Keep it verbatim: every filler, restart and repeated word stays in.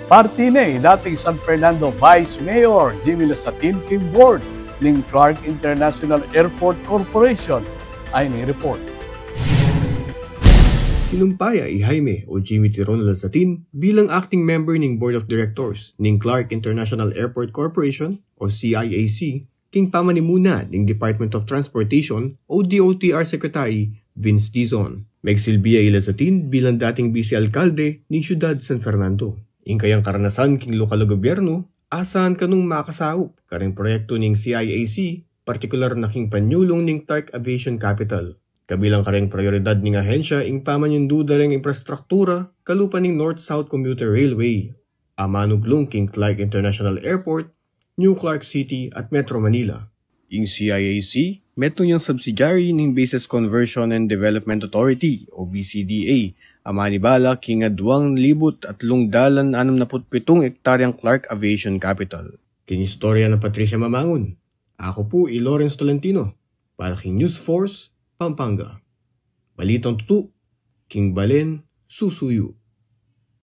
Parti ne i dating San Fernando Vice Mayor Jimmy Lasatin king board ning Clark International Airport Corporation. Ay ni report. Sinumpa ya i Jaime o Jimmy Tiron Lasatin bilang acting member ning Board of Directors ning Clark International Airport Corporation o C I A C king pamanimuna ning Department of Transportation o D O T R Secretary Vince Dizon. Megsilbi ya i Lasatin bilang dating bise alkalde ning siyudad San Fernando. Ing kayang karanasan king lokal a gobyernu, asahan kanung makasaup karing proyektu ning C I A C, partikular na king panyulung ning Clark Aviation Capital. Kabilang kareng prioridad ning ahensya ing pamanyundu da reng imprastruktura kalupa ning North-South Commuter Railway, a manuglung king Clark International Airport, New Clark City at Metro Manila. Ing C I A C, metung yang subsidiary ning Bases Conversion and Development Authority o B C D A, a manibala king aduang libut atlung dalan anam na put pitung ektaryang Clark Aviation Capital. King istorya na Patricia Mamangun, aku pu i Lawrence Tolentino para king News Force Pampanga. Balitang tutu, king balen susuyu.